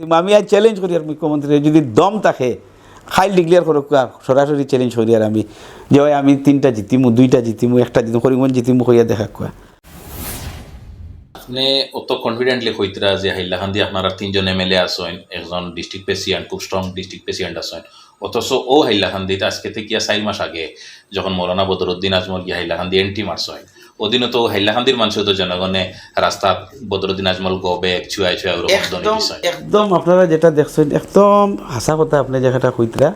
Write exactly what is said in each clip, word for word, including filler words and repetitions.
আমি আজ চ্যালেঞ্জ করি আর মুখ্যমন্ত্রী যদি দম থাকে, খাইল ডিক্লেয়ার করুক্কা, সরাসরি চ্যালেঞ্জ করি আর আমি, যে হয় আমি তিনটা জিতিমু, দুইটা জিতিমু, একটা জিতিমু, করিমগঞ্জ জিতিমু, কইয়া দেখাক্কা। আপনি অত কনফিডেন্টলি কইতরা যে হাইলাকান্দি আপনারা তিনজন এমএলএ আছেন, একজন ডিস্ট্রিক্ট প্রেসিডেন্ট, খুব স্ট্রং ডিস্ট্রিক্ট প্রেসিডেন্ট আছেন, অথচ ও হাইলাকান্দিত আজকে থেকে চার মাস আগে যখন মৌলানা বদরুদ্দিন আজমল গিয়া হাইলাকান্দি এন্ট্রি মারছেন, ওদিনও তো হাইলাকান্দির মানুষও তো জনগণে রাস্তাত বদরুদ্দিন আজমল গো ব্যাক, ছুয়ায় ছুয়ায় ওরকম ধ্বনি একদম দিছেন। একদম আপনারা যেটা দেখছেন একদম হাছা কথা। আপনি যেটা কইতরা,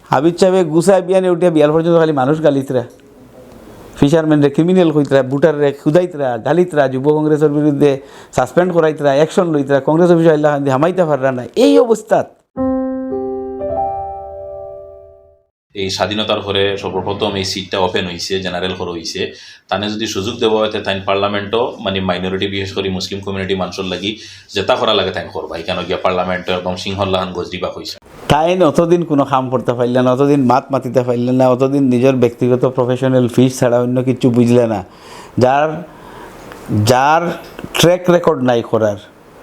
হাবিব সাহেবে গুছা বিয়ানে উঠিয়া বিয়াল পর্যন্ত খালি মানুষ গালিতরা, ফিশারম্যানরে ক্রিমিনাল কইতরা, ভোটাররে খুদাইতরা, গালিতরা, যুব কংগ্রেসের বিরুদ্ধে সাসপেন্ড করাইতরা, অ্যাকশন লইতরা, কংগ্রেস অফিসে হাইলাকান্দি হামাইতা পাররা না। এই অবস্থাত এই স্বাধীনতার পরে সর্বপ্রথম এই সিটটা ওপেন হইছে, জেনারেল করা হইছে। তানে যদি সুযোগ দেওয়া হয়, তাইন পার্লামেন্টও মানে মাইনরিটি, বিশেষ করে মুসলিম কমিউনিটি মানুষের লাগি যেটা করা লাগে তাইন করবা। এখানে গিয়া পার্লামেন্টও একদম সিংহর লাখান গজরিবা হইছে। তাইন অতদিন কোনো কাম করতে পারলা না, অতদিন মাত মাতিতে পারলা না, অতদিন নিজের ব্যক্তিগত প্রফেশনাল ফিস ছাড়া অন্য কিছু বুঝলা না। যার যার ট্র্যাক রেকর্ড নাই করার,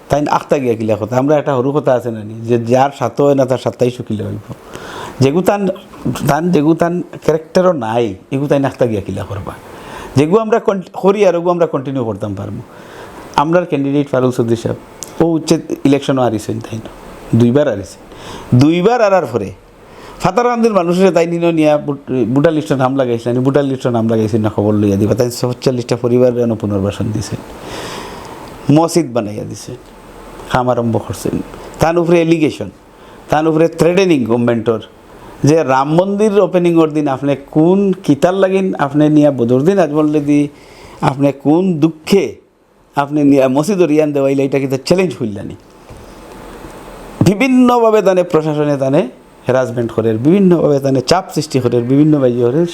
তাইন আখতা গিয়া কিলা কথা। আমরা একটা সরু কথা আছে না নি, যে যার সাথে হয় না তার সাথেই শুকিলে হইব। যেগু তান তান যেগু তান ক্যারেক্টারও নাই, এগু তাইন আখতা গিয়া কিলা করবা। যেগু আমরা কন- করি আর ওগু আমরা কন্টিনিউ করতাম পারবো। আমরার ক্যান্ডিডেট ফারুল চৌধুরী সাহেব, ও উচ্চে ইলেকশনও হারিছেন, তাইন দুইবার হারিছেন। দুইবার হারার পরে ফাতারকান্দির মানুষের তাইন নিয়া ভোট- ভোটার লিস্টর নাম লাগাইছিলেন, ভোটার লিস্টর নাম লাগাইছেন না, খবর লইয়া দিবা। তাইন ছয়চল্লিশটা পরিবার যেন পুনর্বাসন দিছেন, মসজিদ বানাইয়া দিছেন, কাম আরম্ভ করছেন। তান উপরে এলিগেশন, তান উপরে থ্রেটেনিং গভর্নমেন্টর, যে রাম মন্দির ওপেনিংর দিন আপনি কোন কিতার লাগিন আপনি নিয়া বদরুদ্দিন আজমলরে দি আপনি কোন দুঃখে আপনি নিয়া মসজিদর ইয়ান দেওয়াইলা, এটা কিন্তু চ্যালেঞ্জ করলানি। বিভিন্নভাবে তানে প্রশাসনে তানে হ্যারাসমেন্ট করের, বিভিন্নভাবে তানে চাপ সৃষ্টি করের, বিভিন্নভাবে ইয়ে করের।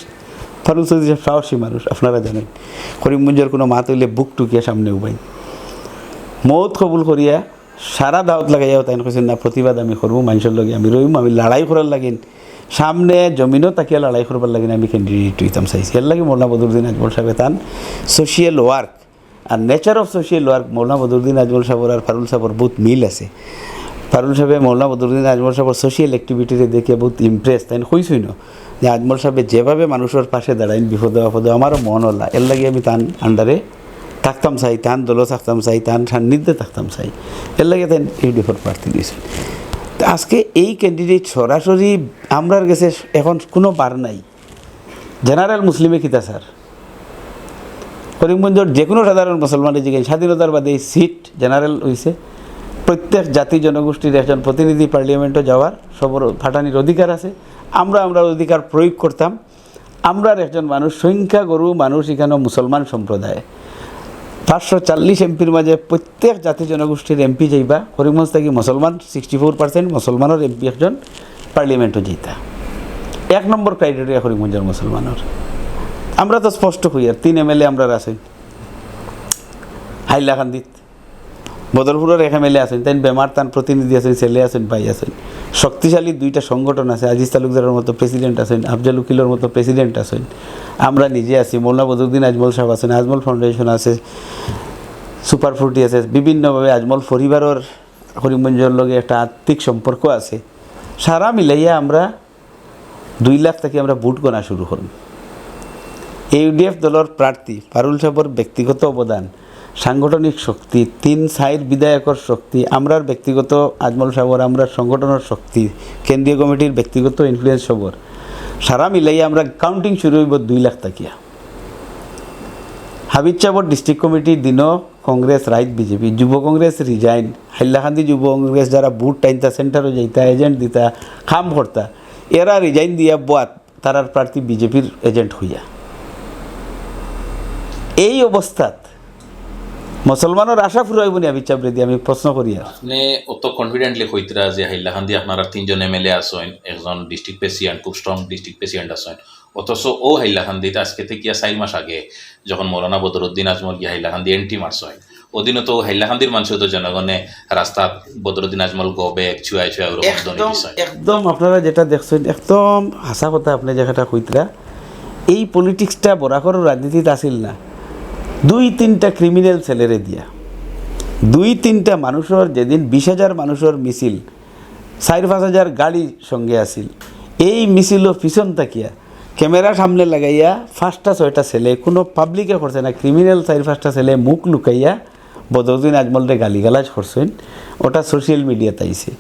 ফারুক চৌধুরী সাহেব সাহসী মানুষ, আপনারা জানেন, করিমগঞ্জর কোনো মাত হইলে বুক টুকিয়া সামনে উবাই। মৌত কবুল করিয়া সারা দাওয়াত লাগাইয়াও তাইন কইছেন, "না, প্রতিবাদ আমি করবো, মানুষের লগে আমি রইমু, আমি লড়াই করার লাগিন।" সামনে জমিনও তাকিয়া লড়াই করবার লাগিন আমি ক্যান্ডিডেট হইতাম চাইছি। এর লাগি মৌলানা বদরুদ্দিন আজমল সাহেব তান সোশিয়াল ওয়ার্ক আর নেচার অফ সোশিয়াল ওয়ার্ক মৌলানা বদরুদ্দিন আজমল সাহেবর আর ফারুল সাহেবর বহুত মিল আছে। ফারুল সাহেবে মৌলানা বদরুদ্দিন আজমল সাহেবর সোশিয়াল অ্যাক্টিভিটিরে দেখে বহুত ইমপ্রেস। তাইন কইছইন যে আজমল সাহেবে যেভাবে মানুষের পাশে দাঁড়াইন বিপদে আপদে, আমারও মন হলা। এর লাগি আমি তান আন্ডারে থাকতাম চাই, তান দলও থাকতাম চাই, তান সান্নিধ্যে থাকতাম চাই। এর লাগি তাইন ইউডিএফর প্রার্থী দিয়েছেন। তো আজকে এই ক্যান্ডিডেট সরাসরি আমরার গেছে এখন কোনো বার নাই। জেনারেল মুসলিমে কিতা স্যার? করিমগঞ্জর যে কোনো সাধারণ মুসলমানে জিজ্ঞেস, স্বাধীনতার বাদে এই সিট জেনারেল হইছে, প্রত্যেক জাতি জনগোষ্ঠীর একজন প্রতিনিধি পার্লামেন্টও যাওয়ার সবর পাঠানির অধিকার আছে। আমরা আমরার অধিকার প্রয়োগ করতাম। আমরার একজন মানুষ, সংখ্যাগুরু মানুষ এখানে মুসলমান সম্প্রদায়, পাঁচশো চল্লিশ এমপির মাঝে প্রত্যেক জাতি জনগোষ্ঠীর এমপি যাইবা। করিমগঞ্জ থাকি মুসলমান সিক্সটি ফোর পার্সেন্ট, মুসলমানের এমপি একজন পার্লামেন্টও যাইতা। এক নম্বর ক্রাইটেরিয়া করিমগঞ্জর মুসলমানের। আমরা তো স্পষ্ট কইয়ার, তিন এমএলএ আমরার আছে হাইলাকান্দিত, বদরপুরর এক এমএলএ আছেন, তাইন বেমার, তান প্রতিনিধি আছেন, ছেলে আছেন, ভাই আছেন। শক্তিশালী দুইটা সংগঠন আছে, আজিজ তালুকদারর মতো প্রেসিডেন্ট আছেন, আফজাল উকিলর মতো প্রেসিডেন্ট আছেন, আমরা নিজে আছি, মৌলানা বদরুদ্দিন আজমল সাহেব আছেন, আজমল ফাউন্ডেশন আছে, সুপার ফ্রুটি আছে, বিভিন্নভাবে আজমল পরিবারর করিমগঞ্জর লগে একটা আত্মিক সম্পর্ক আছে। সারা মিলাইয়া আমরা দুই লাখ থাকি আমরা ভোট গণা শুরু করমু। ইউডিএফ দলর প্রার্থী ফারুল সাহেবর ব্যক্তিগত অবদান, সাংগঠনিক শক্তি, তিন চাইর বিধায়কর শক্তি, আমরার ব্যক্তিগত আজমল সাহেবর, আমরার সংগঠনের শক্তি, কেন্দ্রীয় কমিটির ব্যক্তিগত ইনফ্লুয়েন্স সবর, সারা মিলাইয়া আমরা কাউন্টিং শুরু হইব দুই লাখ থাকিয়া। হাবিব সাহেবর ডিস্ট্রিক্ট কমিটির দিনও কংগ্রেস, রাইত বিজেপি, যুব কংগ্রেস রিজাইন, হাইলাকান্দি যুব কংগ্রেস যারা ভোট টাইনতা, সেন্টারও যাইতা, এজেন্ট দিতা, কাম করতা, এরা রিজাইন দিয়া বওয়াত তারার প্রার্থী বিজেপির এজেন্ট হইয়া। এই অবস্থাত মুসলমানের আশা ফুরাইব নি হাবিব সাহেবরে দি আমি প্রশ্ন করি। আর আপনি অত কনফিডেন্টলি কইতরা যে হাইলাকান্দি আপনারা তিনজন এমএলএ আছেন, একজন ডিস্ট্রিক্ট প্রেসিডেন্ট, খুব স্ট্রং ডিস্ট্রিক্ট প্রেসিডেন্ট আছেন, অথচ ও হাইলাকান্দিত আজকে থেকে চার মাস আগে যখন মৌলানা বদরুদ্দিন আজমল গিয়া হাইলাকান্দি এন্ট্রি মারছেন, ওদিনও তো হাইলাকান্দির মানুষও তো জনগণে রাস্তাত বদরুদ্দিন আজমল গো ব্যাক, ছুয়ায় ছুয়ায় ওরকম ধ্বনি একদম দিছেন। একদম আপনারা যেটা দেখছেন একদম হাছা কথা। আপনি যেটা কইতরা, এই পলিটিক্সটা বরাকর রাজনীতিত আছিল না, দুই তিনটা ক্রিমিনাল ছেলেরে দিয়া দুই তিনটা মানুষর, যেদিন বিশ হাজার মানুষর মিছিল, চাইর পাঁচ হাজার গাড়ি সঙ্গে আছিল, এই মিছিলও পিছন থাকিয়া ক্যামেরা সামনে লাগাইয়া পাঁচটা ছয়টা ছেলে, কোনো পাবলিকে করছে না, ক্রিমিনাল চাইর পাঁচটা ছেলে মুখ লুকাইয়া বদরুদ্দিন আজমলরে গালিগালাজ করছইন, ওটা সোশ্যাল মিডিয়াত আইছে।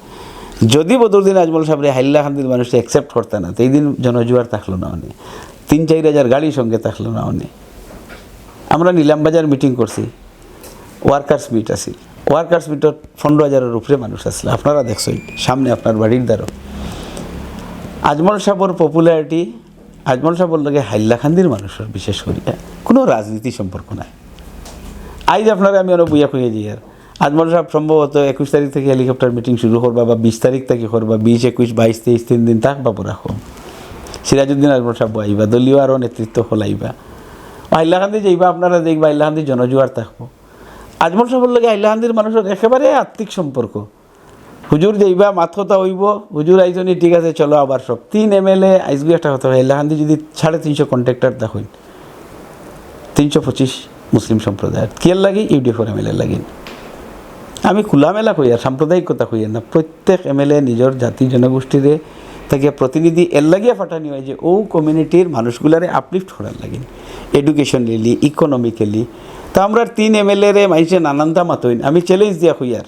যদি বদরুদ্দিন আজমল সাহেবরে হাইলাকান্দির মানুষে অ্যাকসেপ্ট করতা না, তো এই দিন জনজুয়ার থাকলো না অনে, তিন চাইর হাজার গাড়ি সঙ্গে থাকলো না অনে। আমরা নিলাম বাজার মিটিং করছি, ওয়ার্কার্স মিট আছিল, ওয়ার্কার্স মিটত পনেরো হাজারর উপরে মানুষ আছিল, আপনারা দেখছইন সামনে আপনার বাড়ির দ্বারো। আজমল সাহেবর পপুলারিটি, আজমল সাহেবর লগে হাইলাকান্দির মানুষর বিশেষ করিয়া কোনো রাজনীতি সম্পর্ক নাই। আইজ আপনারা আমি আরো বইয়া কইয়া যাই আর আজমল সাহেব সম্ভবত একুশ তারিখ থাকি হেলিকপ্টার মিটিং শুরু করবা বা বিশ তারিখ থাকি করবা, বিশ, একুশ, বাইশ, তেইশ, তিন দিন থাকবা পুরা কম। সিরাজউদ্দিন আজমল সাহেব আইবা, দলীয় আরো নেতৃত্ব হলাইবা। হাইলাকান্দি যাইবা, আপনারা দেখবা হাইলাকান্দি জনজুয়ার থাকবো। আজমল সাহেবর লগে হাইলাকান্দির মানুষর একেবারে আত্মিক সম্পর্ক। হুজুর যাইবা, মাত কথা অইবো, হুজুর আইছনি, ঠিক আছে, চলো আবার সব। তিন এমএলএ, আইজগু একটা কথা কই, হাইলাকান্দি যদি সাড়ে তিনশো কন্ট্রাক্টর দেখইন, তিনশো পঁচিশ মুসলিম সম্প্রদায়ের, কিয়ার লাগি? ইউডিএফর এমএলএ লাগি। আমি খোলামেলা কইয়ার, সাম্প্রদায়িক কথা কইয়ার না, প্রত্যেক এমএলএ নিজর জাতি জনগোষ্ঠীরে থাকিয়া প্রতিনিধি এর লাগিয়া ফাটানি অয় যে ও কমিউনিটির মানুষগুলারে আপলিফট করার লাগি, এডুকেশনালি, ইকোনমিক্যালি। তা আমরার তিন এমএলএরে মাইনষে নানানতা মাতইন, আমি চ্যালেঞ্জ দিয়া কইয়ার,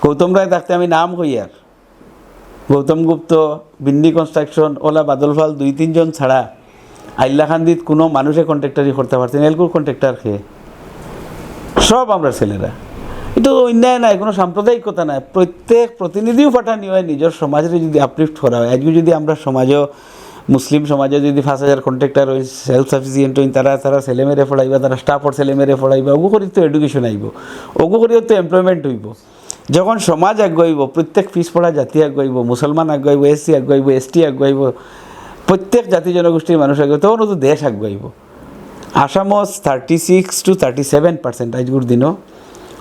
গৌতম রায় থাকতে আমি নাম কইয়ার, গৌতম গুপ্ত, বিন্নি কনস্ট্রাকশন, ওলা বাদল ফাল দুই তিনজন ছাড়া হাইলাকান্দিত কোনো মানুষে কন্ট্রাক্টরি করতা পারছে না। এলকুর কন্ট্রাক্টর কে? সব আমরার ছেলেরা। ইটা তো অন্যায় নায়, কোনো সাম্প্রদায়িকতা নায়। প্রত্যেক প্রতিনিধিও ফাটানি অয় নিজর সমাজরে যদি আপলিফট করা অয়। আইজকু যদি আমরার সমাজও, মুসলিম সমাজও যদি পাঁচ হাজার কন্ট্রাক্টর অইন, সেলফ সাফিসিয়েন্ট অইন, তারা তারার ছেলেমেয়েরে পড়াইবা, তারা স্টাফর ছেলেমেয়েরে পড়াইবা, ওগু করি তো এডুকেশন আইবো, ওগু করিও তো এমপ্লয়মেন্ট অইবো। যখন সমাজ আগুয়াইবো, প্রত্যেক পিছপড়া জাতি আগুয়াইবো, মুসলমান আগুয়াইবো, এসসি আগুয়াইবো, এসটি আগুয়াইবো, প্রত্যেক জাতি জনগোষ্ঠীর মানুষ আগুয়াইবো, তখনও তো দেশ আগুয়াইবো। আসামও thirty six to thirty seven percent আইজকুর দিনও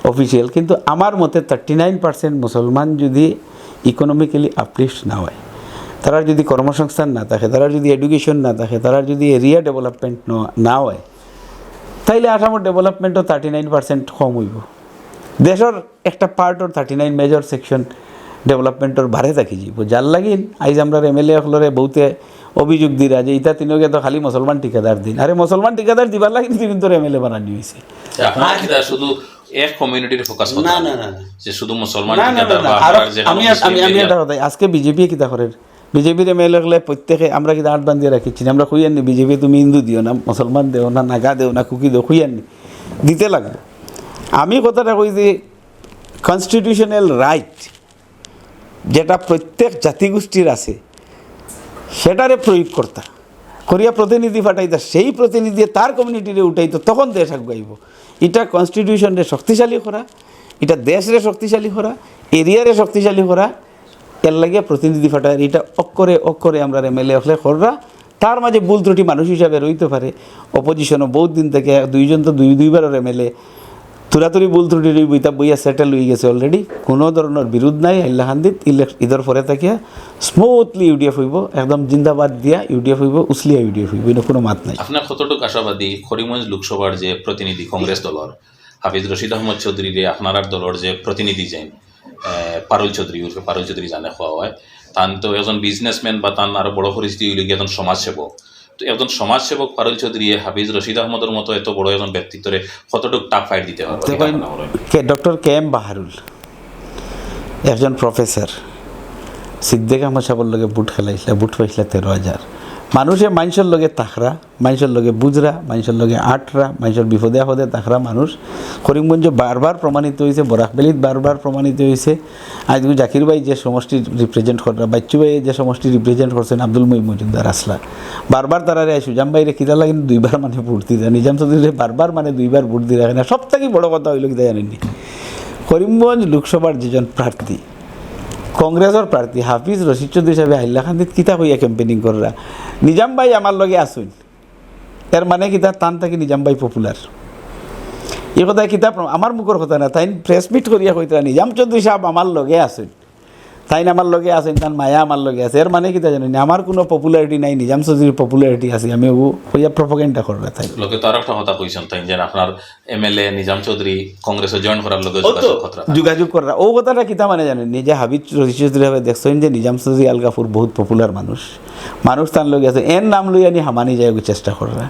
অফিসিয়াল, কিন্তু আমার মতে থার্টি নাইন পার্সেন্ট মুসলমান যদি ইকোনমিক্যালি আপলিফট না অয়, তারার যদি কর্মসংস্থান না থাকে, তারার যদি এডুকেশন না থাকে, তারার যদি এরিয়া ডেভেলপমেন্ট না অয়, তাইলে আসামর ডেভেলপমেন্টও থার্টি নাইন পার্সেন্ট কম অইবো। দেশর একটা পার্টর থার্টি নাইন মেজর সেকশন ডেভেলপমেন্টর বারে থাকি যাইবো। যার লাগিন আইজ আমরার এমএলএ অকলরে বহুতে অভিযোগ দিরা যে ইতা তিনকে তো খালি মুসলমান ঠিকাদার দিন। আরে মুসলমান ঠিকাদার দিবার লাগিন তিন তোর এমএলএ বানানি অইছে। আপনারা কিতা শুধু এক কমিউনিটির ফোকাস না, না, না, না। যে শুধু মুসলমান না, না, না, ঠিকাদার না। বা আরো আপনার যে কোনো আমি আজ- আমি আমি area? একটা কথা, আজকে বিজেপি কিতা করের? বিজেপির এমএলএ অকলে প্রত্যেকে আমরা কিতা আট বান্ধিয়া রাখিছি, আমরা কইয়ার নি বিজেপি তুমি হিন্দু দিও না, মুসলমান দেও না, নাগা দেও না, কুকি দেও, কইয়ার নি? দিতে লাগবো। আমি কথাটা কই যে কনস্টিটিউশনাল রাইট যেটা প্রত্যেক জাতিগোষ্ঠীর আছে, সেটারে প্রয়োগ করতা, করিয়া প্রতিনিধি পাঠাইতা, সেই প্রতিনিধি তার কমিউনিটিরে উঠাইতো, তখন দেশ আগুয়াইবো। এটা কনস্টিটিউশনরে শক্তিশালী করা, এটা দেশরে শক্তিশালী করা, এরিয়ারে শক্তিশালী করা, এর লাগিয়া প্রতিনিধি পাঠায়। এটা অক্ষরে অক্ষরে আমরার এমএলএ অকলে কররা। তার মাঝে ভুল ত্রুটি মানুষ হিসাবে রইতে পারে, অপোজিশনও বহুত দিন থেকে দুইজন তো দুই দুইবারর এমএলএ, তুরাতুরি ভুল ত্রুটি রইব, ইতা বইয়া সেটেল অই গেছে অলরেডি, কোনো ধরনের বিরোধ নাই। হাইলাকান্দিত ইলেক- ইদর পরে থাকিয়া স্মুথলি ইউডিএফ অইবো, একদম জিন্দাবাদ দিয়া ইউডিএফ অইবো, উসলিয়া ইউডিএফ অইবো, ইনো কোনো মাত নাই। আপনার কতটুকু আশাবাদী করিমগঞ্জ লোকসভার যে প্রতিনিধি কংগ্রেস দলর হাফিজ রশিদ আহমদ চৌধুরীরে আপনারার দলর যে প্রতিনিধি যেইন, আহ, পারুল চৌধুরী, উর্ফে পারুল চৌধুরী জানে কওয়া অয়, তান তো একজন বিজনেসম্যান বা তান আরো বড় পরিচিতি অইল গিয়া একজন সমাজসেবক। তো একজন সমাজসেবক পারুল চৌধুরী হাফিজ রশিদ আহমদর মতো এত বড় একজন ব্যক্তিত্বরে কতটুকু টাফ ফাইট দিতে পারবো? দেখইন, কে ডক্টর কে এম বাহারুল, একজন প্রফেসর, সিদ্দিক আহমদ সাহেবর লগে ভোট খেলাইছিলা, ভোট পাইছিলা তেরো হাজার। মানুষে মাইনষর লগে তাকরা, মাইনষর লগে বুঝরা, মাইনষর লগে আটরা, মাইনষর বিপদে আপদে তাকরা মানুষ। করিমগঞ্জ বারবার প্রমাণিত অইছে, বরাকভ্যালিত বারবার প্রমাণিত অইছে। আইজকু জাকির ভাই যে সমষ্টি রিপ্রেজেন্ট কররা, বাচ্চু ভাই যে সমষ্টি রিপ্রেজেন্ট করছেন, আব্দুল মহিম মজুমদার আসলা, বারবার তারারে আই সুজাম ভাইরে কিতা লাগেন দুইবার মানে ভোট দিরা, নিজাম চৌধুরীরে বারবার মানে দুইবার ভোট দিরা। এখানে সব থাকি বড় কথা অইল কিতা জানেননি, করিমগঞ্জ লোকসভার যেজন প্রার্থী, কংগ্রেসর প্রার্থী হাফিজ রশিদ চৌধুরী সাহেব হাইলাকান্দিত কিতা কইয়া ক্যাম্পেইনিং কররা, নিজাম ভাই আমার লগে আছইন, এর মানে কিতা? তান থাকি নিজাম ভাই পপুলার। এই কথা কিতা প্র-, আমার মুখর কথা না, তাইন প্রেস মিট করিয়া কইতরা নিজাম চৌধুরী সাহেব আমার লগে আছইন। তাইন আমার লগে আছইন, তান মায়া আমার লগে আছে। এর মানে কিতা জানইন নি? আমার কুনু popularity নাই, নিজাম চৌধুরীর popularity আছে, আমি অগু কইয়া propaganda কররা তাইন। লোকে তো আর একটা কথা কইছেন তাইন, যে আপনার এমএলএ নিজাম চৌধুরী কংগ্রেসে জয়েন করার লগে ও তো যোগাযোগ কররা। যোগাযোগ কররা। ও কথাটা কিতা মানে জানইন নি? যে হাফিজ রশিদ চৌধুরী সাবে দেখছইন যে নিজাম চৌধুরী আলগাফুর বহুত popular মানুষ, মানুষ তান লগে আছে, এর নাম লইয়া নি হামানি যায় অগু চেষ্টা কররা।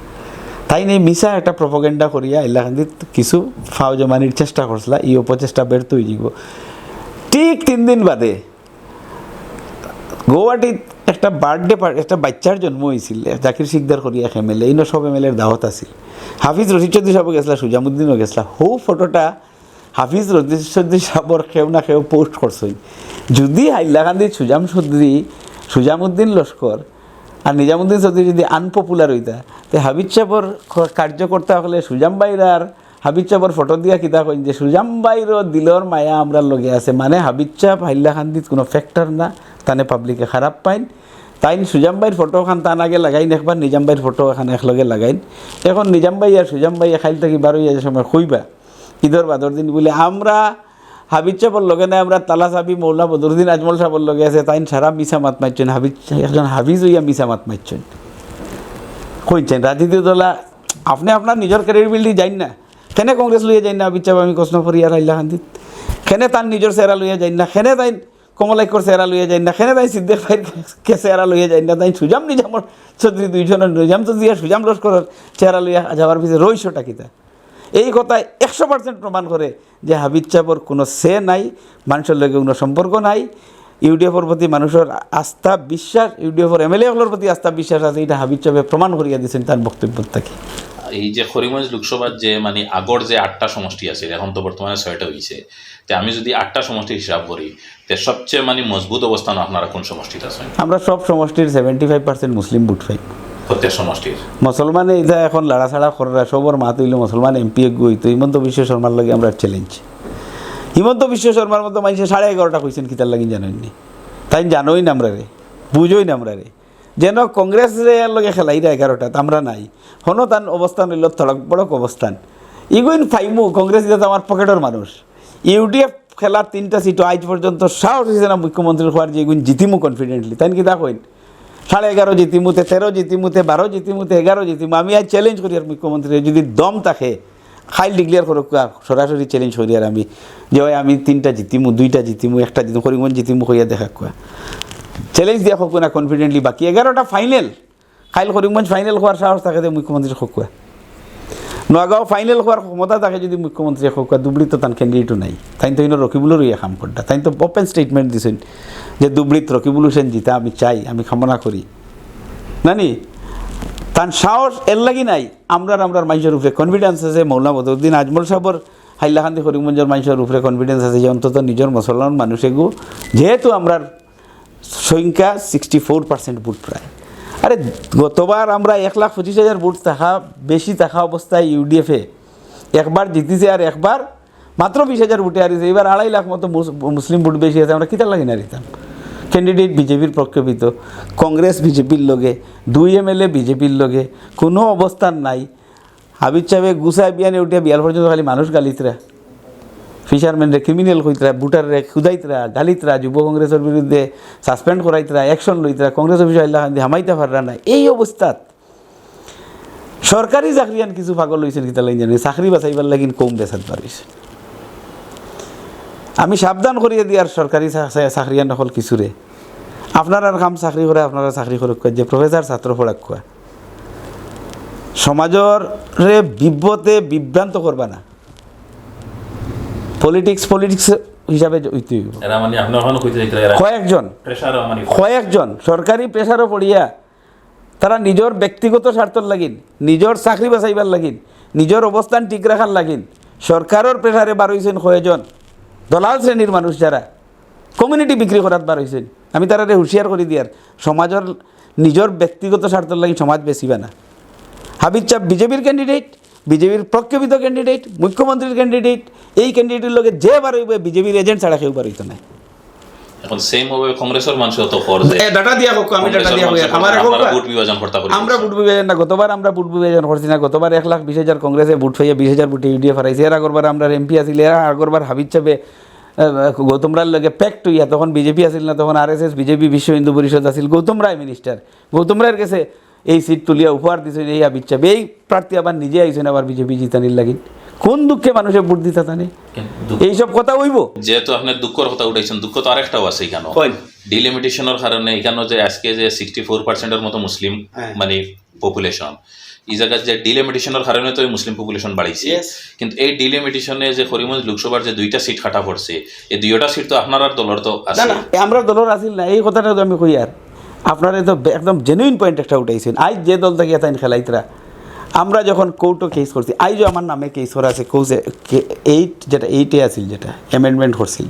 তাইন এই মিছা একটা propaganda করিয়া হাইলাকান্দিত কিছু ফাও জমানির চেষ্টা করছিলা, ই অপচেষ্টা ব্যর্থ অইযিবো। ঠিক তিন দিন বাদে গুয়াহাটিত একটা birthday party, একটা বাইচ্চার জন্ম অইছিল, জাকির শিকদার করি এক এমএলএ, ইনো সব এমএলএর দাওয়াত আছিল। হাফিজ রশিদ চৌধুরী সাবও গেছলা, সুজামুদ্দিনও গেছলা। হউ ফটোটা হাফিজ রশিদ চৌধুরী সাবর কেউ না কেউ post করছইন। যুদি হাইলাকান্দিত সুজাম চৌধুরী, সুজামুদ্দিন লস্কর আর নিজামুদ্দিন চৌধুরী যুদি unpopular অইতা, তে হাফিজ সাবর ক-, কার্যকর্তা অকলে সুজাম ভাইর আর হাফিজ সাবর ফটো দিয়া কিতা কইন যে সুজাম ভাইরও দিলর মায়া আমরার লগে আছে, মানে হাফিজ সাব হাইলাকান্দিত কুনু factor না, তানে পাবলিকে খারাপ পাইন। তাইন সুজাম ভাইর ফটো খান তান আগে লাগাইন একবার, নিজাম ভাইর ফটো খান একলগে লাগাইন। এখন নিজাম ভাই আর সুজাম ভাই কাইল থাকি বারইয়া যে সময় কইবা, ইদর বাদর দিন বুলে, "আমরা হাফিজ সাবর লগে নাই, আমরা তালা চাবি মৌলা বদরুদ্দিন আজমল সাবর লগে আছে।" তাইন সারা মিছা মাত মারছইন, হাফিজ, একজন হাফিজ অইয়া মিছা মাত মারছইন। কইছইন রাজনীতি দলা, আপনে আপনার নিজর credibility জানইন না, কেনে কংগ্রেস লইয়া যাইন না হাফিজ সাব, আমি কষ্ট করি আর হাইলাকান্দিত। কেনে তান নিজর চেহারা লইয়া যাইন না, কেনে তাইন কমলাইকর চেহারা লইয়া যাইন না, কেনে তাইন সিদ্দিক ভাইর কে-, চেহারা লইয়া যাইন না, তাইন সুজাম নিজামর চৌধুরী দুইজনর, নিজাম চৌধুরী আর সুজাম লস্করর চেহারা লইয়া যাওয়ার পিছে রহস্যটা কিতা? এই কথায় একশো percent প্রমাণ করে যে হাফিজ সাবর কুনু say নাই, মানষর লগে কুনু সম্পর্ক নাই। ইউডিএফর প্রতি মানষর আস্থা বিশ্বাস, ইউডিএফর এমএলএ অকলর প্রতি আস্থা বিশ্বাস আছে, ইটা হাফিজ সাবে প্রমাণ করিয়া দিছইন তান বক্তব্য থাকি। এই যে করিমগঞ্জ লোকসভার যে মানে আগর যে আটটা সমষ্টি আছিল, এখন তো বর্তমানে ছয়টা অইছে, তে আমি যুদি আটটা সমষ্টির হিসাব করি, তে সবচেয়ে মানে মজবুত অবস্থান আপনারা কুন সমষ্টিত আছইন? আমরা সব সমষ্টির seventy five percent মুসলিম ভোট পাই। প্রত্যেক সমষ্টির? মুসলমানে ইটা এখন লাড়াছাড়া কররা, সবর মাত অইলো মুসলমান এমপি এগু অইতো। হিমন্ত বিশ্ব শর্মার লগে আমরার challenge। হিমন্ত বিশ্ব শর্মার মতো মানষে সাড়ে এগারোটা কইছইন, কিতার লাগি জানইন নি? তাইন জানইন আমরারে, বুঝইন আমরারে। যেন কংগ্রেসরে এর লগে খেলাইরা এগারোটাত, আমরা নাই। হনো তান অবস্থান অইলো তড়ক বড়ক অবস্থান। ইগুইন ফাইমু, কংগ্রেস ইটা তো আমার পকেটর মানুষ। ইউডিএফ খেলা তিনটা সিটও আইজ পর্যন্ত সাহস অইছে না মুখ্যমন্ত্রীর কওয়ার যে ইগুইন জিতিমু confidently। তাইন কিতা কইন? সাড়ে এগারো জিতিমু, তে তেরো জিতিমু, তে বারো জিতিমু, তে এগারো জিতিমু। আমি আইজ challenge করিয়ার মুখ্যমন্ত্রীরে, যুদি দম থাকে, কাইল declare করউক্কা, সরাসরি challenge করিয়ার আমি, যে অয় আমি তিনটা জিতিমু, দুইটা জিতিমু, একটা জিতিমু, করিমগঞ্জ জিতিমু কইয়া দেখাউক্কা। Challenge দিয়া কউক্কা না confidently, বাকি এগারোটা final। কাইল করিমগঞ্জ final কওয়ার সাহস থাকে তে মুখ্যমন্ত্রীরে কউক্কা। নগাঁও final কওয়ার ক্ষমতা থাকে যুদি মুখ্যমন্ত্রীরে কউক্কা, ধুবড়ীত তো তান candidate-ও নাই। তাইন তো ইনো রকিবুলর অইয়া কাম কররা। তাইন তো open statement দিছইন যে ধুবড়ীত রকিবুল হোসেন জিতা আমি চাই, আমি কামনা করি। না নি? তান সাহস এর লাগি নাই। আমরার, আমরার মানষর উপরে confidence আছে। মৌলানা বদরুদ্দিন আজমল সাবর হাইলাকান্দি করিমগঞ্জর মানষর উপরে confidence আছে যে অন্তত নিজর মুসলমান মানুষ এগু, যেহেতু আমরার সংখ্যা sixty four percent ভোট প্রায়। আরে, গতবার আমরা এক লাখ পঁচিশ হাজার ভোট থাকা, বেশি থাকা অবস্থায় ইউডিএফে একবার জিতিছে আর একবার মাত্র বিশ হাজার ভোটে হারিছে। এবার আড়াই লাখ মতো মুস-, মুসলিম ভোট বেশি আছে, আমরা কিতার লাগি না হারিতাম? Candidate বিজেপির প্রক্ষেপিত, কংগ্রেস বিজেপির লগে, দুই এমএলএ বিজেপির লগে, কুনু অবস্থান নাই। হাফিজ সাবে গুছায় বিয়ানে উঠিয়া বিয়াল পর্যন্ত খালি মানুষ গালিতরা, ফিশারম্যানরে criminal কইতরা, ভোটাররে খুদাইতরা, গালিতরা, যুব কংগ্রেসর বিরুদ্ধে suspend করাইতরা, action লইতরা, কংগ্রেস অফিসো হাইলাকান্দি হামাইতা পাররা না। এই অবস্থাত সরকারি চাকরিয়ান কিছু পাগল অইছইন, কিতার লাগি জানইন নি? চাকরি বাঁচাইবার লাগি কওম বেচাত বার অইছে। আমি সাবধান করিয়া দিয়ার সরকারি চা-, চা-, চাকরিয়ান অকল কিছুরে। আপনারার কাম চাকরি করা, আপনারা চাকরি করউক্কা, যে professor ছাত্র পড়াউক্কা। সমাজরে বিব্রতে বিভ্রান্ত করবা না। Politics politics হিসাবে অইতে অইবো। এরা মানে আপনি ওখানে কইতে চাইতে এরা কয়েকজন, pressure মানে কয়েকজন সরকারি pressure-ও পড়িয়া তারা নিজর ব্যক্তিগত স্বার্থর লাগিন, নিজর চাকরি বাঁচাইবার লাগিন, নিজর অবস্থান ঠিক রাখার লাগিন সরকারর pressure-এ বার অইছইন কয়েকজন দলাল শ্রেণীর মানুষ, যারা community বিক্রি করাত বার অইছইন। আমি তারারে হুঁশিয়ার করি দিয়ার, সমাজর নিজর ব্যক্তিগত স্বার্থর লাগি সমাজ বেচিবা না। হাফিজ সাব বিজেপির candidate, বিজেপির প্রক্ষেপিত candidate, মুখ্যমন্ত্রীর candidate, এই candidate-র লগে যে বার অইবো বিজেপির agent ছাড়া কেউ বার অইতো না। এখন same ভাবে কংগ্রেসর মানষেও তো কর যে এ, data দিয়া কউক্কা, আমি data কংগ্রেসর দিয়া মানষে কউক্কা। আমার কর, এখন আমরা কউক্কা, ভোট বিভাজন করতা করি আমরা দিছি। ভোট বিভাজন না, গতবার আমরা ভোট বিভাজন করছি না, গতবার এক লাখ বিশ হাজার কংগ্রেসে ভোট পাইয়া বিশ হাজার ভোটে ইউডিএফ হারাইছে। এর আগরবার আমরার এমপি আছিল, এর আগরবার হাফিজ সাবে আহ, গৌতম রায়ের লগে প্যাক্ট হইয়া, তখন বিজেপি আছিল না, তখন আরএসএস, বিজেপি, বিশ্ব হিন্দু পরিষদ আছিল, গৌতম রায় মিনিস্টার, গৌতম রায়ের গেছে এই সিট তুলিয়া উপহার দিছইন এই হাফিজ সাহেব। এই প্রার্থী আবার নিজে আইছইন আবার বিজেপি জিতানির লাগি। কোন দুঃখে মানুষে ভোট দিতা তানে? এইসব কথা অইবো? যেহেতু আপনি দুঃখর কথা উঠাইছেন, দুঃখ তো আরেকটাও আছে এখানে। কইন। ডিলিমিটেশনের কারণে এখানে যে আজকে যে সিক্সটি ফোর পার্সেন্টের মতো মুসলিম হ্যাঁ। মানে পপুলেশন, এই জায়গায় যে ডিলিমিটেশনের কারণে তো এই মুসলিম পপুলেশন বাড়িছে। Yes. কিন্তু এই ডিলিমিটেশনে যে করিমগঞ্জ লোকসভার যে দুইটা সিট কাটা পড়ছে, এই দুইটা সিট তো আপনার আর দলর তো না আছে। না, আমরা দলর আছিল না, এই কথাটা তো আমি কই। আর আপনারা তো বে- একদম জেনুইন পয়েন্ট একটা উঠাইছেন। আইজ যে দল থাকিয়া তাইন খেলাইতরা, আমরা যখন কোর্টও কেস করছি, আইজও আমার নামে কেস করা আছে, কোর্টে এইট, যেটা এইটে আছিল, যেটা অ্যামেন্ডমেন্ট করছিল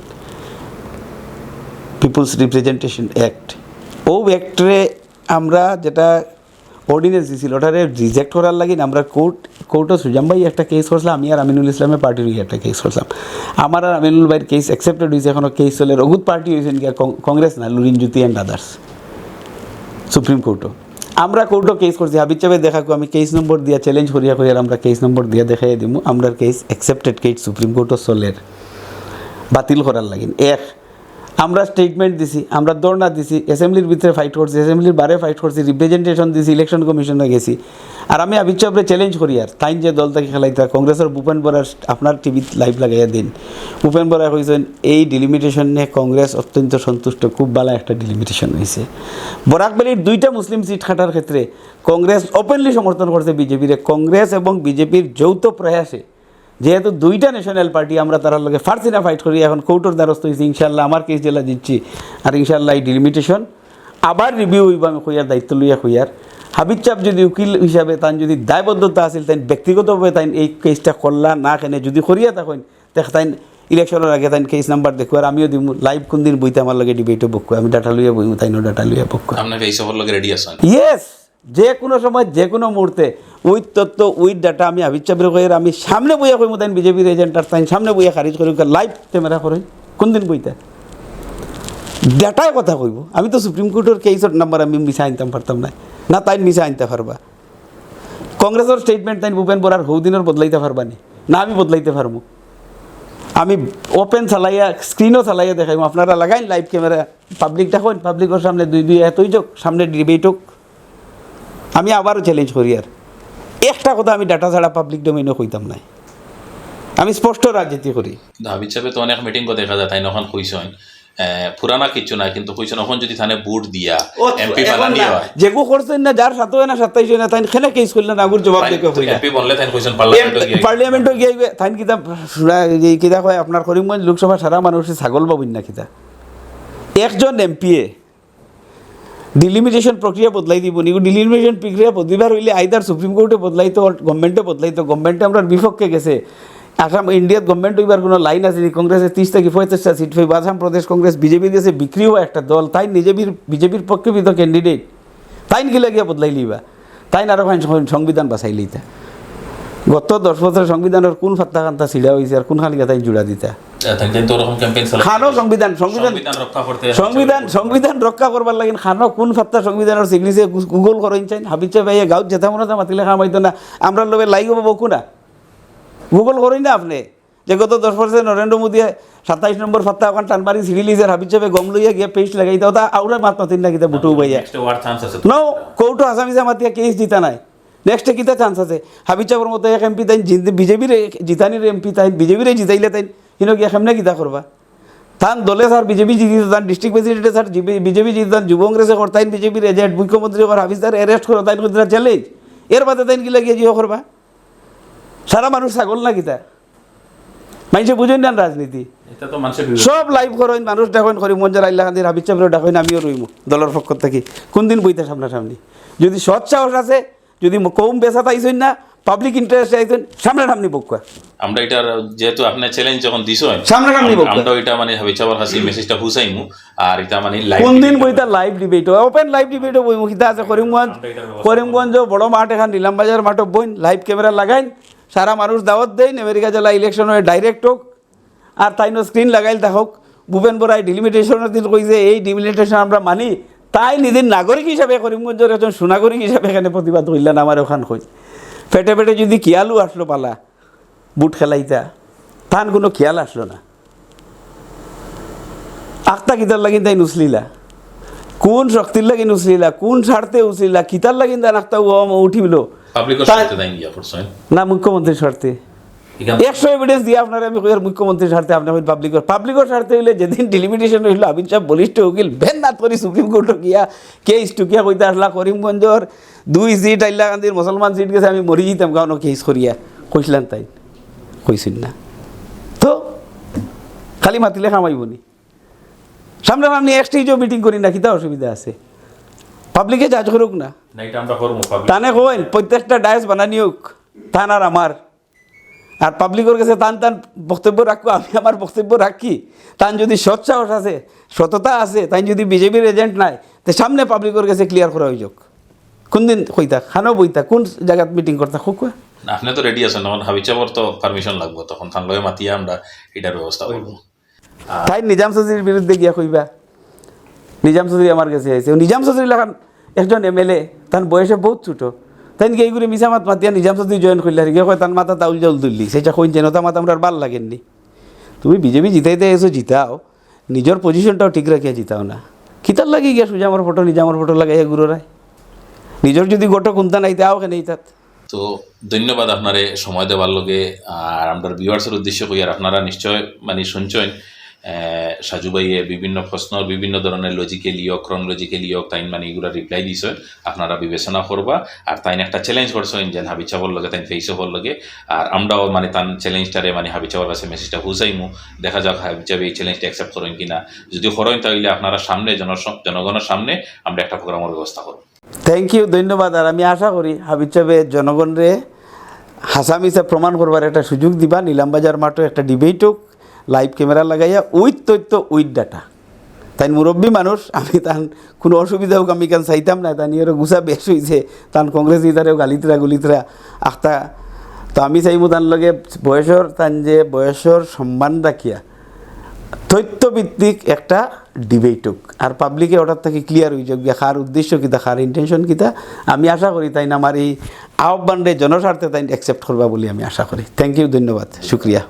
পিপুলস রিপ্রেজেন্টেশন অ্যাক্ট, ও অ্যাক্টরে আমরা যেটা অর্ডিনেন্স দিছিল, ওটারে রিজেক্ট করার লাগি আমরা কোর্ট কোর্টও সুজাম ভাই একটা কেস করছিলাম, আমি আর আমিনুল ইসলামে পার্টির হয়ে একটা কেস করছিলাম। আমার আর আমিনুল ভাইয়ের কেস অ্যাকসেপ্টেড হয়েছে, এখনো কেস চলে, রঘুত পার্টি হয়েছে নাকি কং- কংগ্রেস না, লুরিন জ্যোতি অ্যান্ড আদার্স, সুপ্রিম কোর্টও। আমরা কোর্টও কেস করছি, হাফিজ সাহেব দেখা কো আমি কেস নম্বর দিয়া চ্যালেঞ্জ করিয়া করিয়ার আমরা কেস নম্বর দিয়া দেখাই দিমু, আমরা কেস অ্যাকসেপ্টেড, কেস সুপ্রিম কোর্টও চলের বাতিল করার লাগি। এক, আমরা স্টেটমেন্ট দিছি, আমরা ধর্ণা দিছি, অ্যাসেম্বলির ভিতরে ফাইট করছি, অ্যাসেম্বলির বারে ফাইট করছি, রিপ্রেজেন্টেশন দিছি, ইলেকশন কমিশনে গেছি। আর আমি হাফিজ সাহেবরে চ্যালেঞ্জ করি, আর তাইন যে দল থাকি খেলাইতরা, কংগ্রেসর ভূপেন বরার, আপনার টিভিত লাইভ লাগাইয়া দিন, ভূপেন বরায় কইছেন এই ডিলিমিটেশন নিয়ে কংগ্রেস অত্যন্ত সন্তুষ্ট, খুব ভালো একটা ডিলিমিটেশন হয়েছে। বরাক ভ্যালির দুইটা মুসলিম সিট কাটার ক্ষেত্রে কংগ্রেস ওপেনলি সমর্থন করছে বিজেপিরে। কংগ্রেস এবং বিজেপির যৌথ প্রয়াসে, যেহেতু দুইটা ন্যাশনাল পার্টি, আমরা তারার লগে পারছি না ফাইট করি, এখন কোর্টর দ্বারস্থ হয়েছি, ইনশাল্লাহ আমার কেস জেলা জিতছি, আর ইনশাল্লাহ এই ডিলিমিটেশন আবার রিভিউ হইব। আমি কইয়ার দায়িত্ব লইয়া কইয়ার, হাফিজ সাহেব যদি উকিল হিসাবে তান যদি দায়বদ্ধতা আছিল, তাইন ব্যক্তিগতভাবে তাইন এই কেসটা করলা না, কেনে যদি করিয়া তখন দেখ তাইন ইলেকশনের আগে তাইন কেস নাম্বার দেখো, আর আমিও দিমু লাইভ কোন দিন বইতে আমার লগে ডিবেটও বকু, আমি ডাটা লইয়া বইমু, তাইনও ডাটা লইয়া বকু। আপনার এই সফর লগে রেডি আছেন? ইয়েস, যে কোনো সময়, যে কোনো মুহূর্তে, উইথ তথ্য, উইথ ডাটা, আমি হাফিজ সাহেবরে কইয়ার, আমি সামনে বইয়া কইমু তাইন বিজেপির এজেন্ট, আর তাইন সামনে বইয়া খারিজ করি, লাইভ ক্যামেরা করে কোন দিন বইতা? ডাটায় কথা কইব। আমি তো সুপ্রিম কোর্টর কেসর নাম্বার আমি মিছা আনতাম পারতাম না, না তাইন মিছা আনতে পারবা। কংগ্রেসর স্টেটমেন্ট তাইন ভূপেন বরার হৌদিনর বদলাইতে পারবা নি, না আমি বদলাইতে পারমু। আমি ওপেন চালাইয়া, স্ক্রিনও চালাইয়া দেখাইমু, আপনারা লাগাইন লাইভ ক্যামেরা, পাবলিক ডাকইন, পাবলিকর সামনে দুই দুই এত হইযোক, সামনে ডিবেট হোক। আমি আবারও চ্যালেঞ্জ করি, আর একটা কথা আমি ডাটা ছাড়া পাবলিক ডোমেইনও কইতাম নাই, আমি স্পষ্ট রাজনীতি করি। কিন্তু হাফিজ সাহেব তো অনেক মিটিং দেখা যায়, তাইন অখন কইছইন, আহ, পুরানা কিচ্ছু না, কিন্তু কইছইন অখন যদি তানে ভোট দিয়া ও, এমপি এখন বানানি না। হয়। যেগু করছেন না, যার সাথে হয় না, সাতাইশ হয় না, তাইন কেনে কেস করলেন না, আগুর জবাব দেখে হইলা। এমপি বনলে তাইন কইছইন পার্লামেন্টও গিয়া। পার্লামেন্টও গিয়া আইবে, তাইন কিতা, এই কিতা কয়, আপনার করিমগঞ্জ লোকসভা সারা মানুষে ছাগল ভাবইন না কিতা? একজন এমপিয়ে ডিলিমিটেশন প্রক্রিয়া বদলাই দিব নি? ডিলিমিটেশন প্রক্রিয়া বদলিবার হইলে আইদার সুপ্রিম কোর্টে বদলাইতো, গভর্নমেন্টে বদলাইতো, গভর্নমেন্টে আমরার বিপক্ষে গেছে। আসাম ইন্ডিয়াত গভর্নমেন্ট হইবার কোনো লাইন আছে নি? কংগ্রেসে ত্রিশটা কি পঁয়ত্রিশটা সিট পাইব, আসাম প্রদেশ কংগ্রেস বিজেপির গেছে বিক্রি হয় একটা দল, তাইন নিজে বির-, বিজেপির পক্ষে বিধ ক্যান্ডিডেট, তাইন কিলা গিয়া বদলাই লিবা? তাইন আরো খান সং-, সংবিধান বাঁচাই লিতা। গত দশ বছর সংবিধানের কোন ফাত্তা কান্তা ছিড়া হয়েছে আর কোন খান গিয়া তাইন জুড়া দিতা? আহ, তাইন তো ওরকম ক্যাম্পেইন চালাইছে। খানো সংবিধান, সংবিধান, সংবিধান রক্ষা করতে সংবিধান, সংবিধান রক্ষা করবার লাগি খানো কোন ফাত্তা সংবিধানের সিগনেচার গুগল করইন চাইন? হাফিজ সাহেব ভাইয়া গাঁওত যেতা মনে তা মাতিলে খামাইতো না, আমরার লগে লাইভ হবো বকু না, গুগল করইন না আপনি। যে গত দশ বছরে নরেন্দ্র মোদী সাতাইশ নম্বর ফাত্তা ওখান টানমারি ছিড়ি লিছে, হাফিজ সাহেব গম লইয়া গিয়া পেস্ট লাগাইতা, ওটা আউরা মাত মাতিন না কিতা বুটু ভাইয়া। নেক্সট ওয়ার চান্স আছে। নো, কোর্টও আসামি জামাতিয়া কেস জিতা নাই। নেক্সটে কিতা চান্স আছে? হাফিজ সাহেবর মতো এক এমপি তাইন বিজেপির জিতানির এমপি তাইন বিজেপিরে জিতাইলে তাইন হিনো গিয়া কেমনে কিতা করবা? তান দলে স্যার বিজেপি জিতিত, তান ডিস্ট্রিক্ট প্রেসিডেন্টে স্যার বিজেপি জিতিত, তান যুব কংগ্রেসে কর, তাইন বিজেপির এজেন্ট, মুখ্যমন্ত্রী কর, হাফিজ স্যার অ্যারেস্ট করো, তাইন কইরা চ্যালেঞ্জ। এর বাদে তাইন কিলা গিয়া জিও করবা? সারা মানুষ ছাগল না কিতা? মানুষে বুঝইন না রাজনীতি। এটা তো মানুষের সব লাইভ করইন, মানুষ ডাকইন, করিমগঞ্জর আইলা খান্দির হাফিজ সাহেবরে ডাকইন, আমিও রইমু দলর পক্ষ থাকি। কোন দিন বইতা সামনাসামনি? যদি সৎ সাহস আছে, যদি ম-, কৌম বেসাত আইছইন না, পাবলিক ইন্টারেস্ট আইছইন, সামনাসামনি বউক্কা। আমরা এটার যেহেতু আপনি চ্যালেঞ্জ যখন দিছইন, সামনাসামনি আম-, বউক্কা। আমরা এটা মানে হাফিজ সাহেবর কাছে মেসেজটা পৌঁছাইমু। আর এটা মানে লাইভ কোন দিন বইতা live debate, open live debate বইমু, কিতা আছে করিমগঞ্জ, করিমগঞ্জ বড় মাঠ এখান নিলাম বাজার মাঠও বইন, লাইভ ক্যামেরা লাগাইন, সারা মানুষ দাওয়াত দেইন, আমেরিকা জেলা ইলেকশন হয় ডাইরেক্ট হোক, আর তাইনও স্ক্রিন লাগাইল তা হোক। ভূপেন বরাই ডিলিমিটেশনের দিন কইছে, এই ডিলিমিটেশন আমরা মানি, তাইন নিজের নাগরিক হিসাবে, করিমগঞ্জর একজন সুনাগরিক হিসাবে এখানে প্রতিবাদ করলেন, আমার ওখান কই। পেটে পেটে যদি খিয়ালও আসলো পালা, বুট খেলাইতা, তান কোনো খিয়াল আসলো না। আখতা কিতার লাগিন তাইন উছলিলা, কোন শক্তির লাগিন উছলিলা, কোন স্বার্থে উছলিলা, কিতার লাগিন তাইন আখতা ও উঠিল? পাবলিকর স্বার্থে তাইন গিয়া করছইন। না, মুখ্যমন্ত্রীর স্বার্থে। ইখান একশো এভিডেন্স দিয়া আপনারে আমি কইয়ার মুখ্যমন্ত্রীর স্বার্থে, আপনে কইন পাবলিকর, পাবলিকর স্বার্থে অইলে যেদিন ডিলিমিটেশন অইল, হাবিব সাব বলিষ্ঠ উকিল ভেন নাত করি সুপ্রিম কোর্টো গিয়া কেস টুকিয়া কইতা আসলা করিমগঞ্জর দুই সিট আইল্লাকান্দির মুসলমান সিট গেছে, আমি মরি যিতাম কারণ কেস করিয়া, কইছলান তাইন? কইছইন না। তো খালি মাতিলে কাম অইবো নি? সামনাসামনি এক স্টেজও মিটিং করি না, কিতা অসুবিধা আছে? পাবলিকে জাজ করুক না। না, ইটা আমরা করমু, পাবলিক। তানে কইন প্রত্যেকটা ডায়াস বানানি হোক, তান আর আমার। আর পাবলিকর গেছে তান তান বক্তব্য রাখবো, আমি আমার বক্তব্য রাখি। তান যদি সৎ সাহস আছে, সততা আছে, তাইন যদি বিজেপির এজেন্ট নায়, তে সামনে পাবলিকর গেছে ক্লিয়ার করা অইযুক। কোন দিন কইতা, খানো বইতা, কোন জাগাত মিটিং করতা, কউক্কা? না, আপনে তো রেডি আছইন, তখন হাবিব সাবর তো পারমিশন লাগবো, তখন তান লগে মাতিয়া আমরা ইটার ব্যবস্থা করমু। তাইন নিজাম চৌধুরীর বিরুদ্ধে গিয়া কইবা, নিজাম চৌধুরী আমার গেছে আইছে। ও নিজাম চৌধুরী লাখান একজন এমএলএ, তান বয়সে বউত ছোট। তাইন গিয়া ইগুরে মিছা মাত মাতিয়া নিজাম চৌধুরী জয়েন করিলা, গিয়া কয় তান মাথাত আউল জাউল তুললি, সেইটা কইন যেন তা মাত আমরার ভালা লাগের নি। তুমি বিজেপি জিতাইতে আইছো, জিতাও, নিজর পজিশনটাও ঠিক রাখিয়া জিতাও না। কিতার লাগি গিয়া সুজামর ফটো, নিজামর ফটো লাগাইয়া ঘুররায়? নিজর যদি গটো কুন্তা নাই, তে আও কেনে ইতাত? তো ধন্যবাদ আপনারে সময় দেওয়ার লগে। আর আমরার ভিউয়ার্সর উদ্দেশ্যে কইয়ার, আপনারা নিশ্চয় মানে শুনছইন, আহ, সাজু ভাইয়ে বিভিন্ন প্রশ্ন, বিভিন্ন ধরনের লজিক্যালি হোক, ক্রনোলজিক্যালি হোক, তাইন মানে ইগুলা রিপ্লাই দিছইন। আপনারা বিবেচনা করবা। আর তাইন একটা চ্যালেঞ্জ করছইন যে হাবিব সাবর লগে তাইন ফেস অফর লগে। আর আমরাও মানে তান চ্যালেঞ্জটারে মানে হাবিব সাবর কাছে মেসেজটা পৌঁছাইমু। দেখা যাক হাবিব সাবে এই চ্যালেঞ্জটা অ্যাকসেপ্ট করইন কিনা। যদি করইন, তাইলে আপনারা সামনে জন-, জনগণর সামনে আমরা একটা প্রোগ্রামর ব্যবস্থা করমু। থ্যাংক ইউ, ধন্যবাদ। আর আমি আশা করি হাবিব সাবে জনগণরে হাছা মিছা প্রমাণ করবার একটা সুযোগ দিবা। নিলামবাজার মাঠো একটা ডিবেট হোক, লাইভ ক্যামেরা লাগাইয়া, উইথ তথ্য, উইথ ডাটা। তাইন মুরব্বী মানুষ, আমি তান কুনু অসুবিধা হোক, আমি ইখান চাইতাম না। তান ইয়ারও গুছা বেশ অইছে, তান কংগ্রেস নেতারেও গালিতরা গুলিতরা আখতা। তো আমি চাইমু তান লগে বয়সর, তান যে বয়সর সম্মান রাখিয়া তথ্যভিত্তিক একটা ডিবেট হোক, আর পাবলিকে ওটার থাকি ক্লিয়ার অইযুক যে কার উদ্দেশ্য কিতা, কার ইন্টেনশন কিতা। আমি আশা করি তাইন আমার এই আহ্বানরে জনস্বার্থে তাইন অ্যাকসেপ্ট করবা বুলি আমি আশা করি। থ্যাংক ইউ, ধন্যবাদ, শুক্রিয়া।